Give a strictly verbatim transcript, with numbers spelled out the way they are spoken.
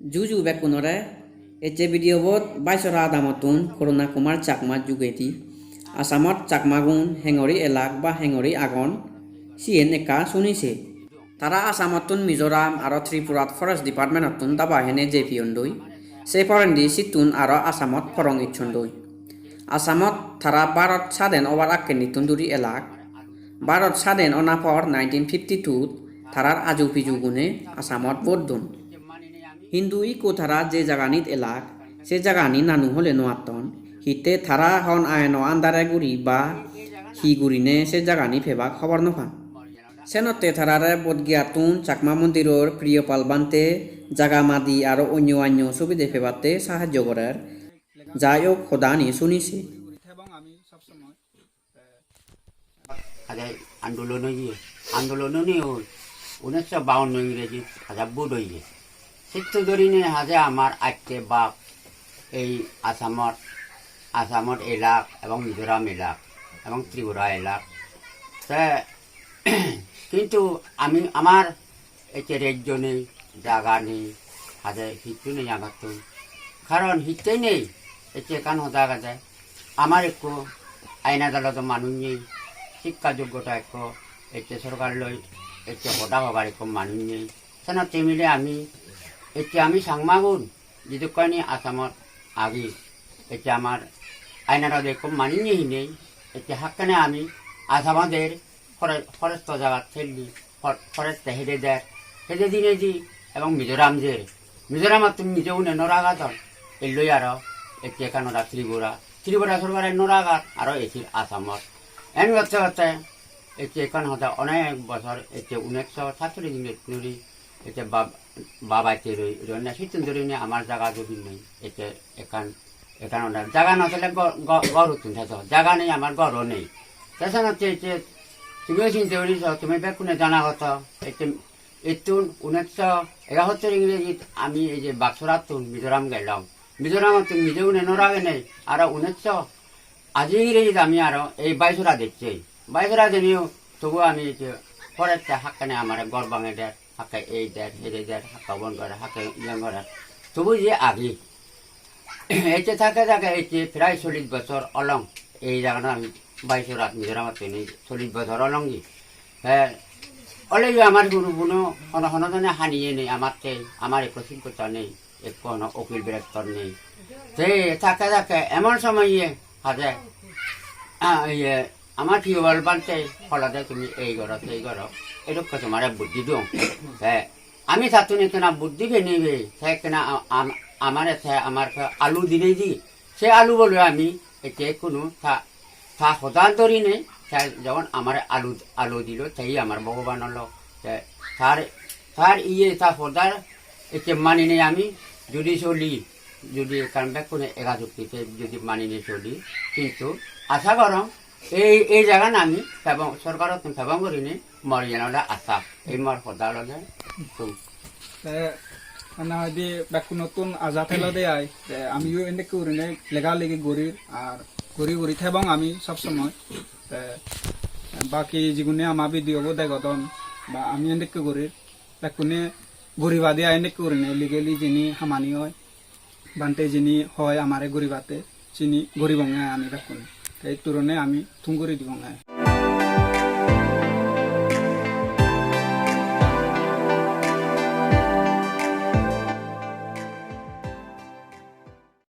Juju bekkunore, ecche video bot Baisora adamottun Koruna Kumar Chakma jugedi Assamot Chakmagun hengori elak ba hengori agon, siyen ekka suni se. Tara Assamottun Mizoram aro Tripurat Forest Department-ottun daba hene jei piyondoi. Se porendi sittun aro Assamot porong icchondoi. Assamot tara Bharot saden obar akkennittun duri elak. Bharot saden ona por nineteen fifty-two-t tarar aju piju gune Assamot vote don. Hintu ikko tara je jaganit elak, se jagani nanu hole no atton. Hitte tara hon aino andare guri ba hi gurine se jagani pebak hobor no pan. Senotte tarare Bodh Gayattun Chakma mondiror Priyopal Bhante jaga madi aro onyo anyo subide pebatte sahajjo gorer. Jai hok, hodani suni se. Haje andolon oye, andolon oye oi unnisso bawanno ingreji haje vote oye. Sitto dhorine haje amar atte bap ei Assamot, Assamot elak ebong Mizoram elak ebong Tripura elak. Te kintu ami, amar ecche rejjo nei, jaga nei, haje hissu nei amattun. Karon hittei nei, ecche ekkan hoda agede, amar ekko ain adaloto manuj nei, sikka joggota ekko ecche sorkar loi ecche hoda hobar ekko manuj nei. Senotte mile ami ecche ami Changmagun jidukkani Assamot agi, ecche amar ain adaloto ekko manuj nei hinei, ecche hakkene ami Assamoder fore-, forest-o jagat thelli, for-, forest-e hede der, hede dinedi ebong Mizoram jer. Mizoramottun Mizo une no ragadon, elloi aro ecche ekkan hoda Tripura. Tripura sorkare no ragar, aro ecche Assamot. En gotte gotte ecche ekkan hoda onek bojor, ecche unnisso satcholish ingreji dhuri ecche bab-, bab atte roi, roinne sittun dhorine amar jaga jomin nei, ecche ekkan, ekkan onek jaga no thele go-, go-, gor huttun thedo, jaga nei, amar goro nei. Te senotte ecche tumiyo sinte guri so, tumi bekkune jana hoto, ecche ittun unnisso egahattor ingrejit ami ei je Baksorattun Mizoram gelong. Mizoramottun Mizo une no ragenei, aro unnisso aji ingrejit ami aro ei Baisora dechchei. Baisora deniyo tobu ami ecche forest-e hakkene amare gor bange der, hakke ei der, hede der, hakke bon gorer, hakke iyan gorer. Tobu je agi. Ecche thakke thakke ecche prai chollish bojor olong. Ei jaganot ami Baisorat Mizoramot teni chollish bojor olongi. Te oleyo amar hono hono, hono hono jone haniye nei amatte, amar ekko sikkotta nei, ekko hono ukil berektor nei. Te thakke thakke emon somoye haje, ah, iye, amar Priyopal Bhante holode tumi ei goro, sei goro, edokke tomare buddhi dong. Te ami tattun ekkena buddhi penibe, te ekkena a-, am-, amare te amar alu dinei di, se alu bole ami ecche ekkunu ta, ta hoda dhorine, te jogon amare alu, alu dilo, tei amar Bhogoban olo. Te tar, tar iye ta hoda ecche manine ami judi soli, judi ekkan bekkune ega juktite judi manine soli, kintu asa gorong ei, ei jagan ami pebong, sorkarottun pebong gurinei mor iyen olode asa, ei mor hoda olode thum. Te mane hoide bekkunottun aja thelode ai, te amiyo endekke gurinei lega legi gorir, ar guri guri thebong ami sob somoi. Te baki jigune ama video bo degodon, ba ami endekke gorir, bekkune guribade ai endekke gurinei legally jini hamani oi, bhante jini hoi amare guribatte, sini guribonge ai ami bekkune. Te itturone ami thum guri dibonge ai.